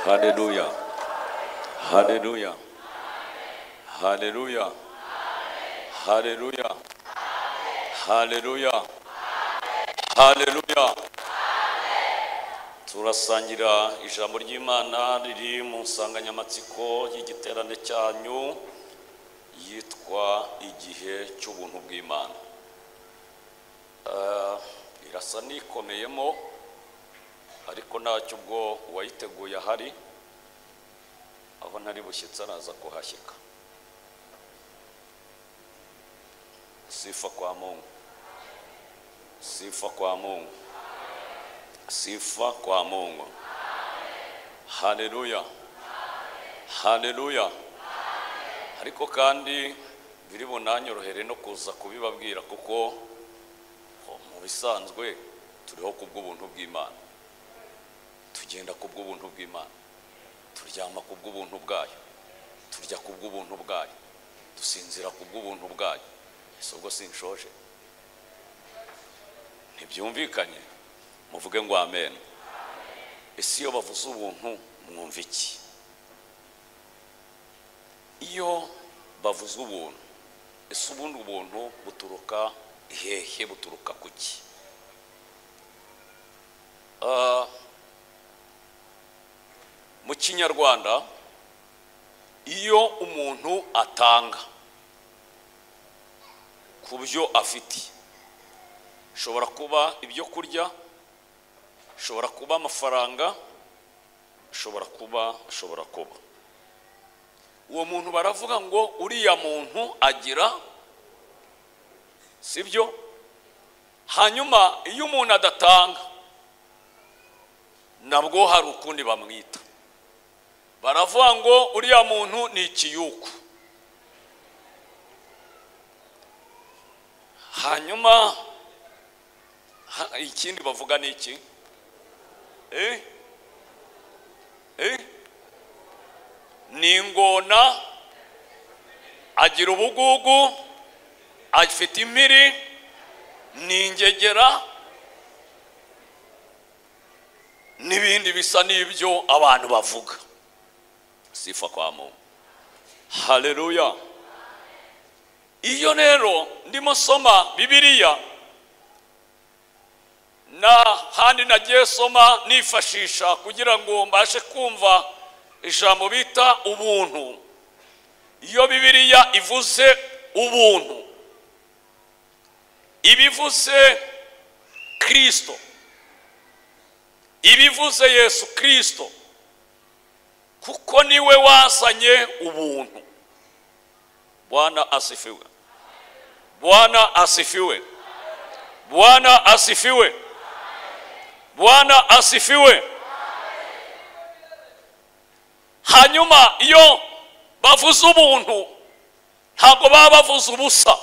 Haleluya, haleluya, haleluya, haleluya, haleluya, haleluya. Turasangira ijambo ry'Imana riri mu nsanganyamatsiko y'igiterane cyanyu yitwa igihe cy'ubuntu bw'Imana. Irasa n'ikomeyemo, ariko ntacyo ubwo uwayiteguye ahari, aho ntari bushyitsi araza kuhashyika. Sifa kwa Mungu, sifa kwa Mungu, sifa kwa Mungu. Haleluya, haleluya. Ariko kandi biri bunanyorohere no kuza kubibabwira, kuko mu bisanzwe turiho kubw'ubuntu bw'Imana, tugenda kubw'ubuntu bw'Imana, turyama kubw'ubuntu bwayo, turya kubw'ubuntu bwayo, dusinzira kubw'ubuntu bwayo. Ese ubwo sinshoje? Ntibyumvikanye? Muvuge ngo amen. Ese iyo bavuze ubuntu mwumva iki? Iyo bavuze ubuntu, ese ubundi ubuntu buturuka hehe? Buturuka kuki? Mu Kinyarwanda iyo umuntu atanga ku byo afite, ishobora kuba ibyo kurya, ishobora kuba amafaranga, ishobora kuba uwo muntu baravuga ngo uriya muntu agira, sibyo? Hanyuma iyo umuntu adatanga nabwo hari ukundi bamwita, baravuga ngo uriya muntu ni ikiyuku. Hanyuma ikindi bavuga ni iki? Ni ingona, agira ubugugu, afite impiri, ni ingegera, n'ibindi bisa n'ibyo abantu bavuga. Sifa kwa Mungu, haleluya. Iyo rero ndimo soma Bibiliya na handi nagiye soma nifashisha kugira ngo mbashe kumva ijambo bita ubuntu. Iyo Bibiliya ivuze ubuntu, ibivuze Kristo, ibivuze Yesu Kristo, kuko niwe wazanye ubuntu. Bwana asifiwe, Bwana asifiwe, Bwana asifiwe, Bwana asifiwe. Hanyuma iyo bavuze ubuntu ntabwo baba bavuze ubusa.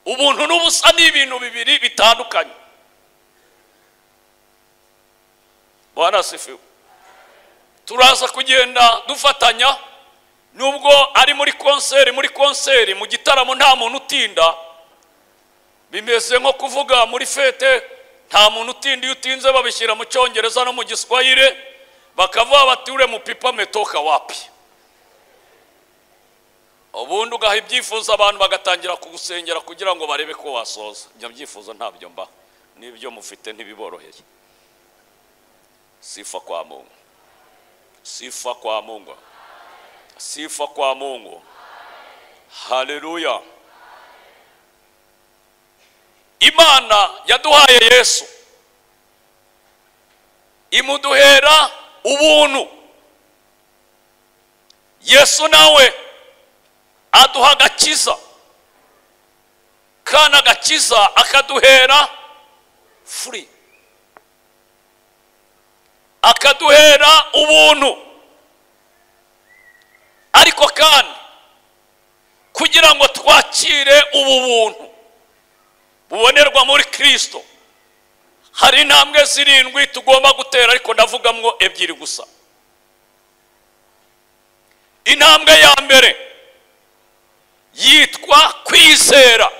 Ubuntu n'ubusa ni ibintu bibiri bitandukanye. Bwana asifiwe. Turaza kugenda dufatanya, nubwo ari muri konseri mu gitaramo nta muntu utinda. Bimeze nko kuvuga muri fete nta muntu utinda. Iyo utinze babishyira mu Cyongereza no mu Giswahili, bakavuga bati ure mupipa metoka wapi. Ubundi ugaha ibyifuzo abantu bagatangira kugusengera kugira ngo barebe ko wasoza. Ibyo byifuzo ntabyo mba, n'ibyo mufite ntibiboroheye. Sifa kwa Mungu, sifa kwa Mungu, sifa kwa Mungu. Haleluya. Imana yaduhaye Yesu, imuduhera ubuntu. Yesu nawe aduha agakiza, kana agakiza akaduhera free, akaduhera ubuntu. Ariko kandi kugira ngo twakire ubu buntu bubonerwa muri Kristo, hari intambwe zirindwi tugomba gutera, ariko ndavugamwo ebyiri gusa. Intambwe ya mbere yitwa kwizera.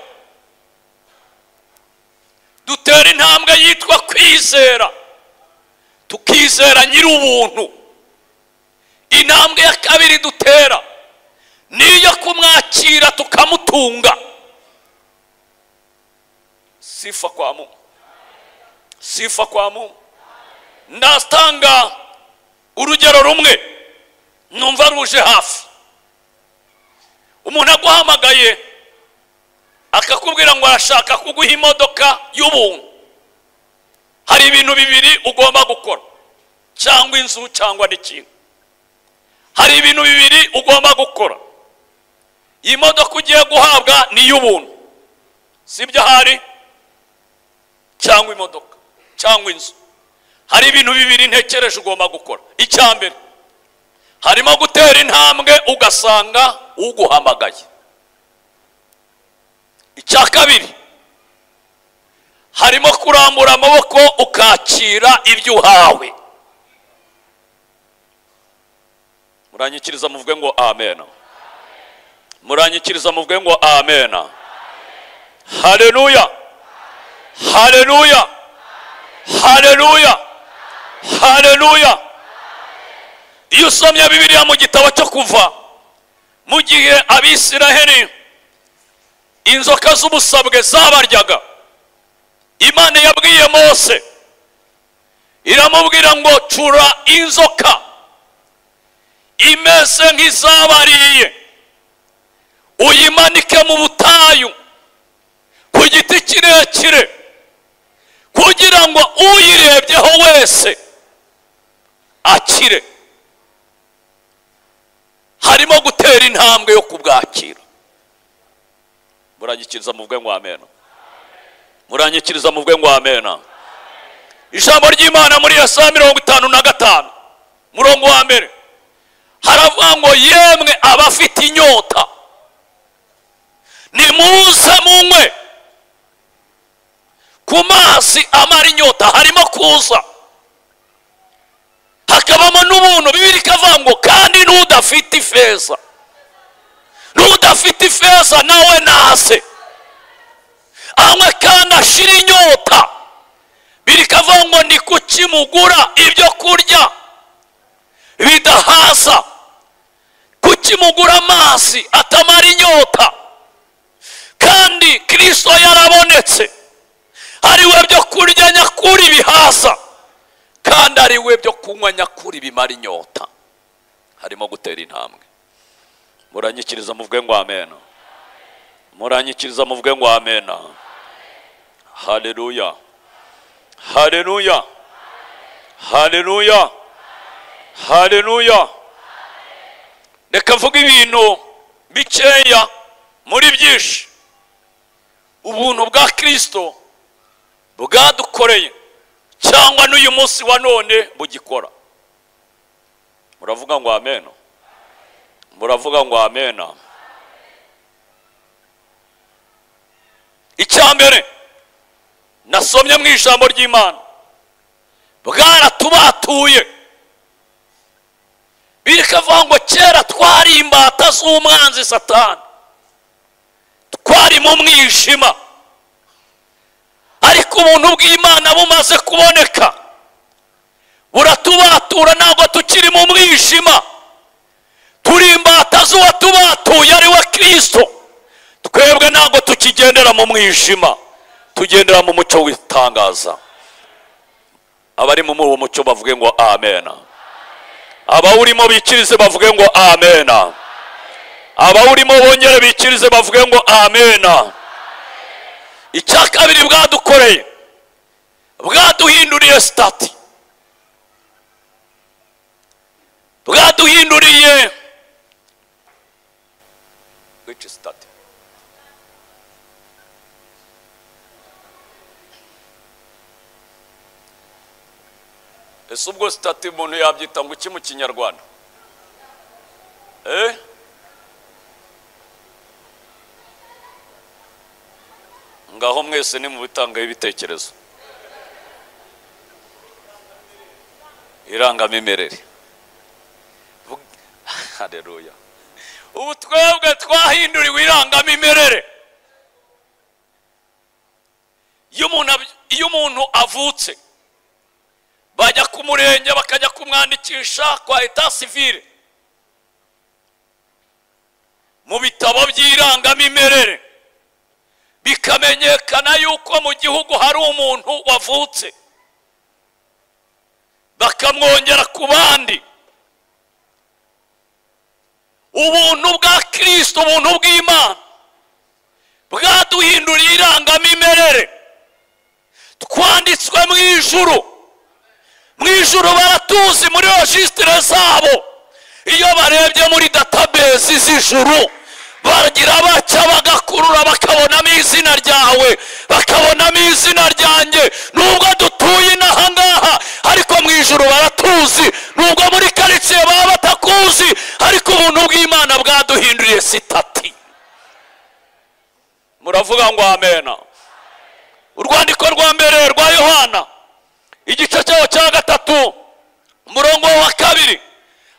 Dutera intambwe yitwa kwizera, tukizera nyir'ubuntu. Intambwe ya kabiri dutera niyo kumwakira tukamutunga. Sifa kwa Mungu, sifa kwa Mungu. Ndatanga urugero rumwe numva ruje hafi. Umuntu aguhamagaye akakubwira ngo arashaka kuguha imodoka y'ubuntu, hari ibintu bibiri ugomba gukora, cyangwa inzu cyangwa n'ikintu. Hari ibintu bibiri ugomba gukora. Iyi modoka ugiye guhabwa ni iy'ubuntu, sibyo? Hari cyangwa imodoka cyangwa inzu. Hari ibintu bibiri ntekereje ugomba gukora. Icya mbere harimo gutera intambwe ugasanga uguhamagaye. Icya kabiri harimo kurambura amaboko ukakira ibyo uhawe. Muranyikiriza muvuge ngo amen. Muranyikiriza muvuge ngo amen. Haleluya, haleluya, haleluya, haleluya. Iyo usomye Bibiliya mu gitabo cyo Kuva, mu gihe Abisiraheli inzoka z'ubusabwe zabaryaga, Imana yabwiye Mose iramubwira ngo cura inzoka imeze nk'izabariye, uyimanike mu butayu ku giti kirekire, kugira ngo uyirebyeho wese akire. Harimo gutera intambwe yo kubwakira. Muranyikiriza muvuge ngo amen. Muranyikiriza muvuge ngo amen. Ijambo ry'Imana muri Yesaya 55 murongo wa mbere haravuga ngo yemwe abafite inyota nimuze munywe ku mazi amara inyota. Harimo kuza hakabamo n'ubuntu. Bibiri ikavuga ngo kandi n'udafite ifeza, n'udafite ifeza nawe nase anywe kandi ashira inyota. Bibiri ikavuga ngo ni kuki mugura ibyo kurya bidahaza? Kuki mugura amazi atamara inyota? Kandi Kristo yarabonetse, ari we byo kurya nyakuri bihaza, kandi ari we byo kunywa nyakuri bimara inyota. Harimo gutera intambwe. Muranyikiriza muvuge ngo amen. Muranyikiriza muvuge ngo amen. Haleluya, haleluya, haleluya, haleluya. Reka mvuge ibintu bikeya muri byinshi ubuntu bwa Kristo bwadukoreye cyangwa n'uyu munsi wa none bugikora. Muravuga ngo amen. Muravuga ngo amen. Icya mbere nasomye mu ijambo ry'Imana, bwaratubatuye. Birikavuga ngo kera twari imbata z'umwanzi Satani, twari mu mwijima, ariko ubuntu bw'Imana bumaze kuboneka buratubatura, ntabwo tukiri mu mwijima, turi imbata z'uwatubatuye ari we Kristo. Twebwe ntabwo tukigendera mu mwijima, tugendera mu mucyo w'itangaza. Abari mu uwo mucyo bavuge ngo amen. Abawurimo bikirize bavuge ngo amen. Abawurimo bongere bikirize bavuge ngo amen. Icya kabiri bwadukoreye, bwaduhinduriye stati, bwaduhinduriye which stati? Ese ubwo stati umuntu yabyita ngo iki mu Kinyarwanda? Ngaho mwese ni mu bitangaho ibitekerezo. Irangamimerere. Haleluya. Ubu twebwe twahinduriwe irangamimerere. Iyo umuntu avutse bajya ku murenge bakajya kumwandikisha kwa etat civil, Mu bitabo by'irangamimerere bikamenyekana yuko mu gihugu hari umuntu wavutse, bakamwongera ku bandi. Ubuntu bwa Kristo, ubuntu bw'Imana bwaduhinduriye irangamimerere. Twanditswe mu ijuru. Mu ijuru baratuzi muri registre zabo. Iyo barebye muri database z'ijuru baragira baca bagakurura, bakabonamo izina ryawe, bakabonamo izina ryanjye. Nubwo dutuye inaha ngaha, ariko mu ijuru baratuzi. Nubwo muri karitsiye baba batakuzi, ariko ubuntu bw'Imana bwaduhinduriye sitati. Muravuga ngo amena. Urwandiko rwa mbere rwa Yohana igice cyawo cya 3 umurongo wa 2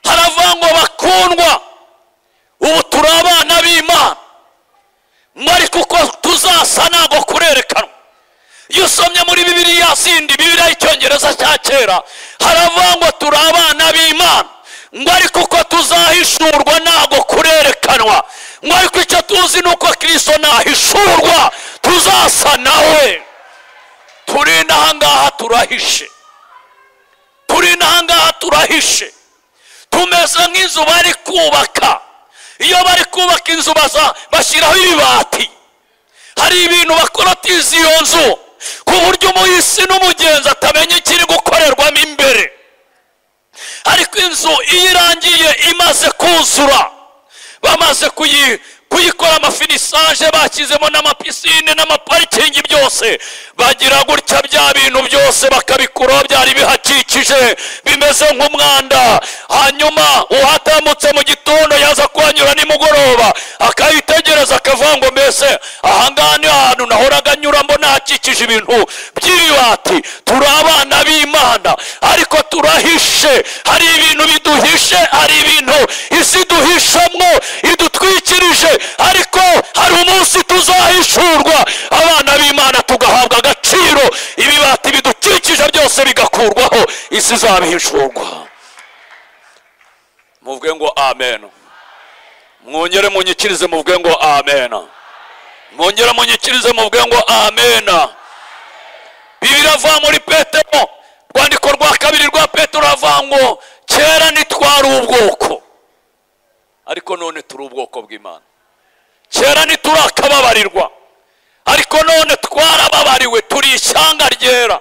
haravuga ngo bakundwa, ubu turi abana b'Imana, ariko uko tuzasa ntabwo kurerekanwa. Iyo usomye muri Bibiliya zindi, Bibiliya y'Icyongereza cya kera, haravuga ngo turi abana b'Imana, ngo ariko uko tuzahishurwa ntabwo kurerekanwa, ngo ariko icyo tuzi ni uko Kristo nahishurwa tuzasa nawe. Turi inaha ngaha turahishe, turi inaha ngaha turahishe, tumeze nk'inzu bari kubaka. Iyo bari kubaka inzu bashyiraho ibibati, hari ibintu bakorotiza iyo nzu ku buryo umuhisi n'umugenzi atamenya ikiri gukorerwamo imbere. Ariko inzu iyo irangiye imaze kuzura, bamaze kuyikora amafinisage, bashyizemo n'amapisine n'amaparikingi byose, bagira gutya bya bintu byose bakabikuraho byari bihakikije bimeze nk'umwanda. Hanyuma uhatambutse mu gitondo yaza kuhanyura nimugoroba akayitegereza akavuga ngo mbese ahangaha ni ahantu nahoraga nyura mbona hakikije ibintu by'ibibati. Turi abana b'Imana ariko turahishe. Hari ibintu biduhishe, hari ibintu isi duhishamwo idutwikirije, ariko hari umunsi tuzahishurwa abana b'Imana tugahabwa agaciro, ibibati bidukikije byose bigakurwaho, isi izabihishurwa. Muvuge ngo amen. Mwongere munyikirize muvuge ngo amen. Mwongere munyikirize muvuge ngo amen. Bibiliya iva muri Petero, rwandiko rwa 2 rwa Petero avuga ngo kera ntitwari ubwoko, ariko none turi ubwoko bw'Imana. Kera ntiturakababarirwa, ariko none twarababariwe, turi ishyanga ryera,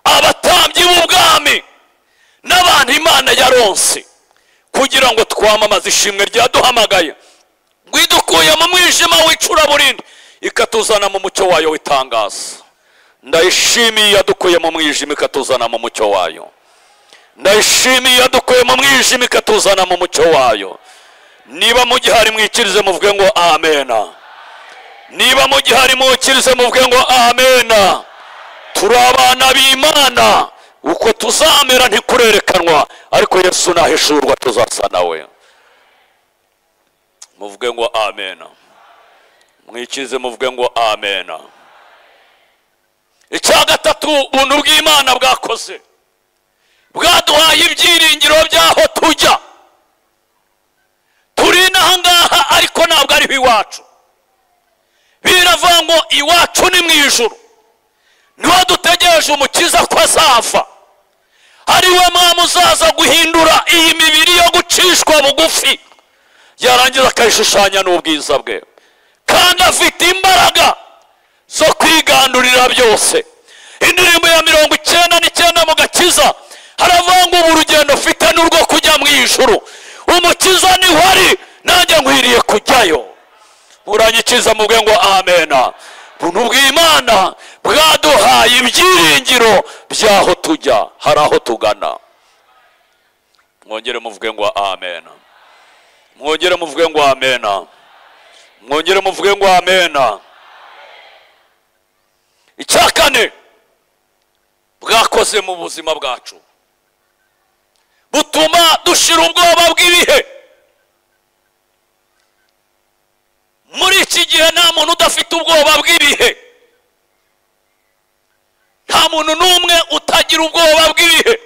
abatambyi b'ubwami n'abantu Imana yaronse kugira ngo twamamaze ishimwe ryaduhamagaye, ngo idukuye mu mwijima w'icuraburindi ikatuzana mu mucyo wayo w'itangaza. Ndayishimiye yadukuye mu mwijima ikatuzana mu mucyo wayo. Ndayishimiye yadukuye mu mwijima ikatuzana mu mucyo wayo. Niba mugihari mwikirize muvuge ngo amena. Niba mugihari mwikirize muvuge ngo amena. Turi abana b'Imana, uko tuzamera ntikurerekanwa, ariko Yesu nahishurwa tuzasa nawe. Muvuge ngo amena. Mwikirize muvuge ngo amena. Icya 3, ubuntu bw'Imana bwakoze bwaduhaye ibyiringiro by'aho tujya. Turi inaha ngaha ariko ntabwo ariho iwacu. Biravuga ngo iwacu ni mu ijuru, niho dutegereje umukiza ko azava, ari we mwami uzaza guhindura iyi mibiri yo gucishwa bugufi, yarangiza akayishushanya n'ubwiza bwe, kandi afite imbaraga zo kwigandurira byose. Indirimbo ya 99 mu gakiza haravuga ngo ubu urugendo ufite n'urwo kujya mu ijuru, umukiza niho ari, nanjye nkwiriye kujyayo. Muranyikiza muvuge ngo amena. Ubuntu bw'Imana bwaduhaye ibyiringiro by'aho tujya, hari aho tugana. Mwongere muvuge ngo amena. Mwongere muvuge ngo amena. Mwongere muvuge ngo amena. Icya 4 bwakoze mu buzima bwacu, butuma dushira ubwoba bw'ibihe. Muri iki gihe nta muntu udafite ubwoba bw'ibihe, nta muntu n'umwe utagira ubwoba bw'ibihe.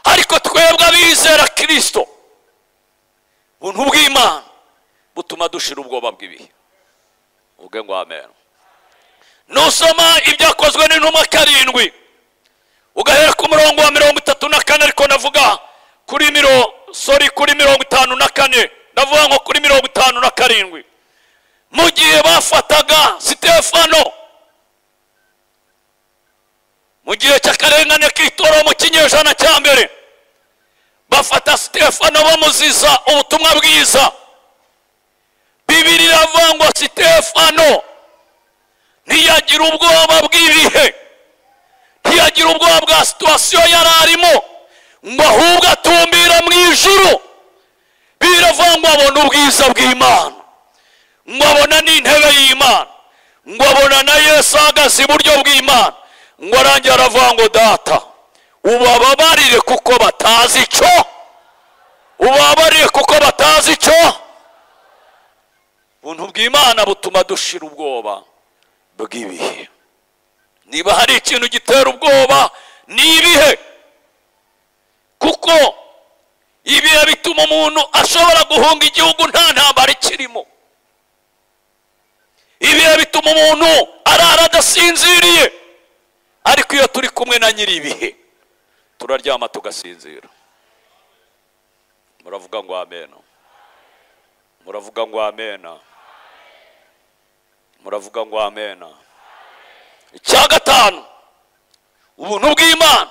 Ariko twebwe abizera Kristo, ubuntu bw'Imana butuma dushira ubwoba bw'ibihe. Uvuge ngo amen. Nusoma ibyakozwe n'intumwa 7 ugahera ku murongo wa 34, ariko navuga kuri kuri 54, ndavuga ngo kuri 57. Mu gihe bafataga Sitefano mu gihe cy'akarengane k'itorero mu kinyejana cya mbere, bafata Sitefano bamuziza ubutumwa bwiza. Bibiri iravuga ngo Sitefano ntiyagira ubwoba bw'ibihe, ntiyagira ubwoba bwa situwasiyo yari arimo, ngo ahubwo atumbira mu ijuru. Biravuga ngo abona ubwiza bw'Imana, ngo abona n'intebe y'Imana, ngo abona na Yesu ahagaze iburyo bw'Imana, ngo arangira aravuga ngo Data ubababarire kuko batazi icyo, ubabarire kuko batazi icyo. Ubuntu bw'Imana butuma dushira ubwoba bw'ibihe. Niba hari ikintu gitera ubwoba ni ibihe, kuko ibihe bituma umuntu ashobora guhunga igihugu nta ntambara ikirimo. Ibihe bituma umuntu arara adasinziriye, ariko iyo turi kumwe na nyiri ibihe turaryama tugasinzira. Muravuga ngo amen. Muravuga ngo amen. Muravuga ngo amen. Icya gatanu, ubuntu bw'Imana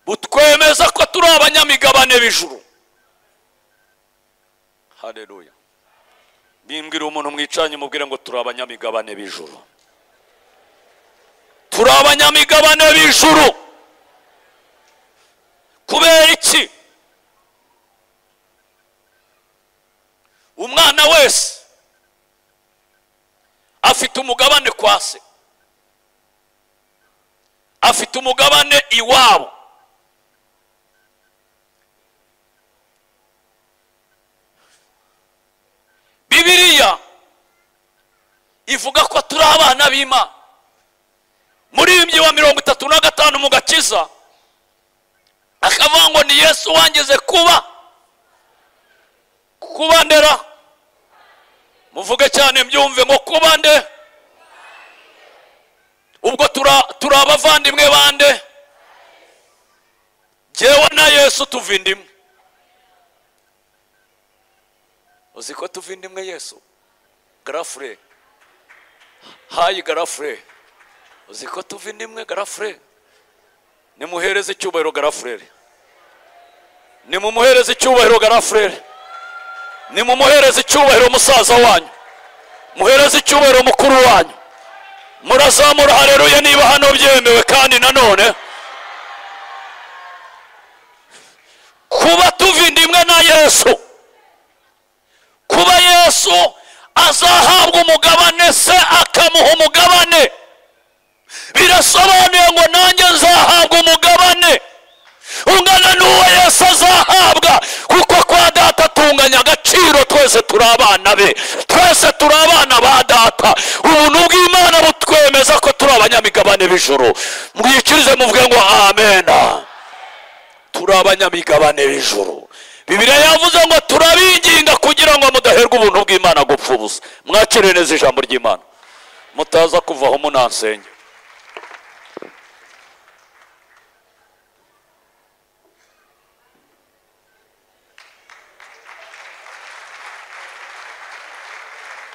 butwemeza ko turi abanyamigabane b'ijuru. Haleluya. Bimbwira umuntu mwicanye mubwire ngo turi abanyamigabane b'ijuru. Turi abanyamigabane b'ijuru. Kubera iki? Umwana wese afite umugabane kwa se, afite umugabane iwabo. Bibiliya ivuga ko turi abana b'Imana. Muri wa 35 mu gakiza akavuga ngo ni Yesu wangeze kuba ndera. Muvuge cyane mbyumve ngo kuba nde? Ubwo turi abavandimwe bande? Jyewe na Yesu tuva indimwe. Uzi ko tuva indimwe Yesu? Garafure. Hayi garafure. Uzi ko tuva indimwe garafure? Nimuhereze icyubahiro garafurere. Nimumuhereze icyubahiro garafurere. Nimumuhereze icyubahiro musaza wanyu. Muhereze icyubahiro mukuru wanyu. Murazamura haleluya niba hano byemewe. Kandi nanone kuba tuva indimwe na Yesu, kuba Yesu azahabwa umugabane se akamuha umugabane, birasobanuye ngo nanjye nzahabwa umugabane ungana n'uwo Yesu azahabwa, kuko kwa Data tunganya agaciro, twese turi abana be, twese turi abana ba Data. Ubuntu bw'Imana butwemeza ko turi abanyamigabane b'ijuru. Mwikirize muvuge ngo amen. Turi abanyamigabane b'ijuru. Bibiliya yavuze ngo turabinginga kugira ngo mudaherwa ubuntu bw'Imana gupfa ubusa. Mwakire neza ijambo ry'Imana, mutaza kuvaho munansenge.